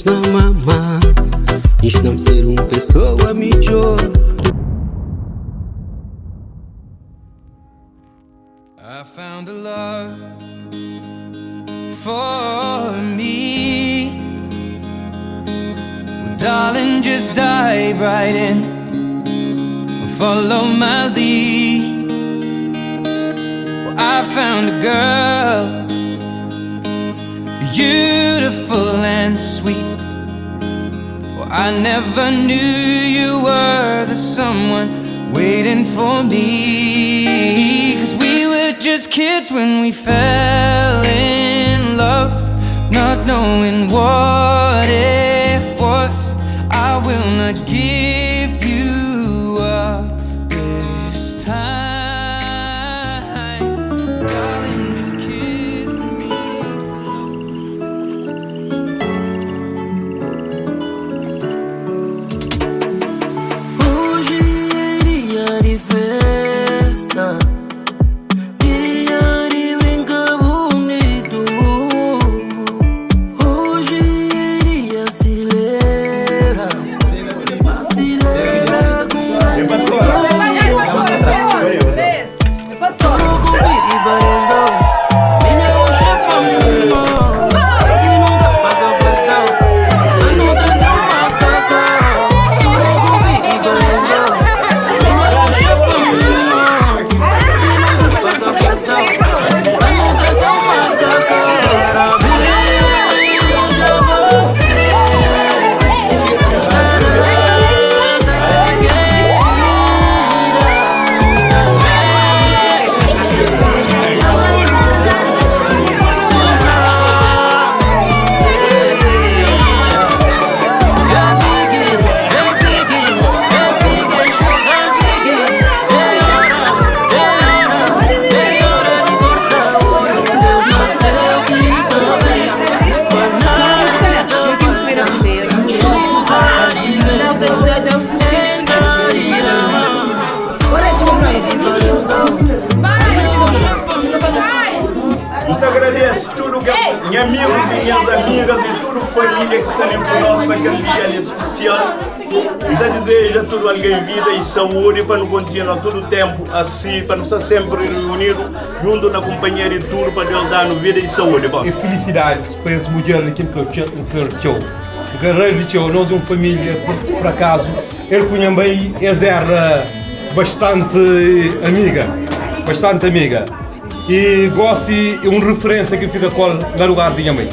Inxina-m ama, inxina-m ser un pesoa midjór. I found a love for me. Well, darling, just dive right in and follow my lead. Well, I found a girl, beautiful and sweet. Well, I never knew you were the someone waiting for me. Cause we were just kids when we fell in love, not knowing what it was. I will not give you up this time. Darling, just kiss me slow. Oji é dia di festa, dia di brinka bunitu. Oji é dia silera, pa silebra ku un grandi sorizu. Tudu ku pidi pa Deus da-u, família oji é pa nos. Saúdi nunka pa ka falta-u, kasa nu traze un makakau. Tudu ku pidi pa Deus da-u, família oji é pa nos. Saúdi nunka pa ka falta-u, kasa nu traze un makakau. Parabéns a você nesta data querida. Muitas felicidades, muitos anos de vida. É big, é big, é big, joga big. É hora, é hora, é hora di korta olu. Deus na séu ki ta pensa, pa nada falta. Chuva di benção, entra Tudu pidi pa Deus da-u, família oji é pa N ta agradese tudu nha amigus i nhas amigas i tudu família ki sta li ku nos pa kel dia li spesial. N ta dizeja tudu algen vida i saúdi pa nu kontinua tudu ténpu asi, pa nu sta sénpri riunidu djuntu na kunpanhia di tudu, pa Deus da-nu vida i saúdi. Bon. E filisidadis pa es mudjer li ki N kre txeu. N kre rei di txeu. Nos é un família pur akazu. El ku nha mai es éra bastanti amiga, bastanti amiga. I gósi é un referénsia ki N fika ku el na lugar di nha mai.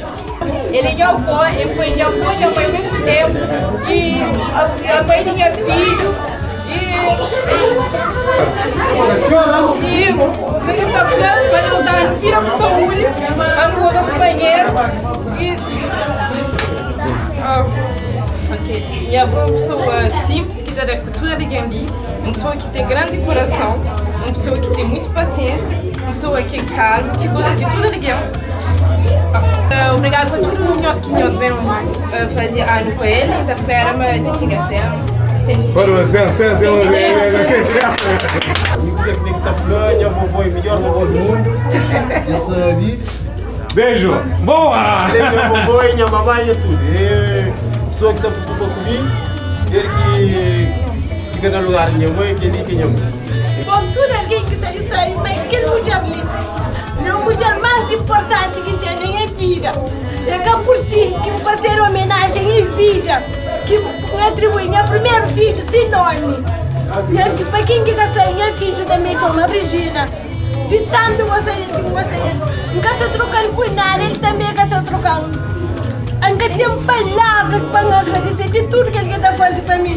El é nha avó, el foi nha avó e nha mãe ao mesmo tempo e a mãe de nha filho e e nu ta fla pa Deus da-nu vida ku saúde, pa nu goza kunpanheru e. Ok, nha avó é un pesoa sinplis ki ta da ku tudu algen li, un pesoa ki ten grandi kurason, un pesoa ki ten mutu pasiénsia, un pesoa ki é kalmu, ki gosta di tudu algen. Obrigadu pa tudu nhos ki nhos ben faze anu ku el, N ta spera ma el ta txiga 100, 105. Mi kuza ki ten ki ta fla, nha vovó é midjor vovó di mundu, nha sabi. Beijo! Boa! Ele é nha vovó, é nha mamá, é nha tudo. É pessoa que ta preocupa ku mi, el ki fika na lugar di nha mãe, kel-li ki é nha mãe. Bom, tudu algen ki ta di sabe ma kel mudjer li é un mudjer más inportanti ki N ten na nha vida. É ka pur si ki N faze-l omenajen en vida, ki N atribui nha primeru fidju si nomi. Nha fi, pa ken ki ka sabe, nha fidju tanbe txoma Regina. Di tantu N gosta del ki N gosta del, N ka ta troka-l ku nada, el tanbe ka ta troka-m. N ka ten palavra pa N agradese di tudu kel ki el ta faze pa mi.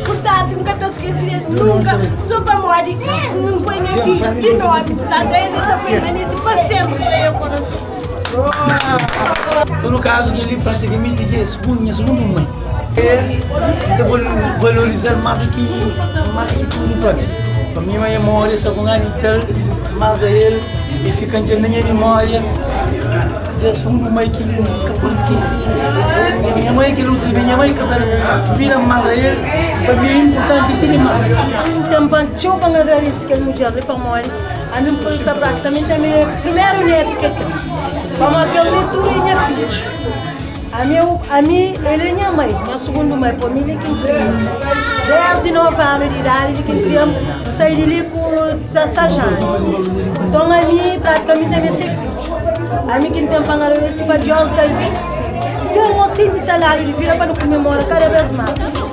Purtantu, N ka ta skese del nunka, so pamodi N poi nha fidju si nomi. Purtantu, el ta poi manese pa senpri na nha korason. Tudu kazu kel-li pratikamenti dja é sugundu, nha sugundu mãe. N ta valoriza-l más di ki más di ki tudu pa mi. Pa mi ma memória sta ku nganu i tal, mas a el e fika dja na nha memória dja sugundu mãe ki N ka pode skese. Nha mãe kel otu di nha mãe ka ta bira mas a el pa mi é inpurtanti ti dimás. N ten pa txeu pa N agradese kel mudjer li pamodi ami N pode fla pratikamenti ami é primeru netu ki el ten, pamodi kel li tudu é nha fidju. Ami, ami, el é nha mai, nha sugundu mai, pa mi li ki N kria. Desdi 9 anu di idadi li ki N kria, N sai di li ku 16 anu. Nton ami, pratikamenti ami é se fidju. Ami ki N ten pa N agradese pa Diós da-l ser mosinhu di taladu di vida pa nu komemora kada bes más.